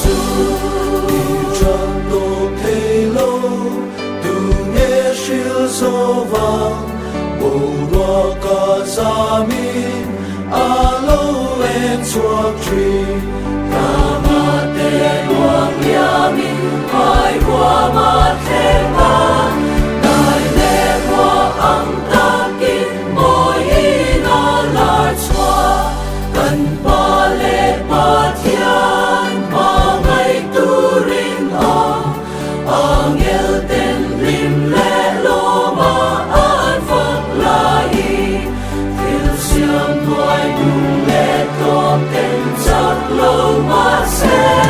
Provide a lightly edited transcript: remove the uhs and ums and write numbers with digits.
chu. I chan tawp thei lo, tu nge hril zo vang, boruak a zamin a lo eng chhuak thin. Ramate luang liamin hmai huam a thleng a, dai leh ruah ang takin mawiin a lar chhuah. Kan Pa leh Pathian hmangaih turin awm, angel ten hlim leh lawma an fak laiin, thil siam hnuai nung leh tlawm ten chak lo mahse.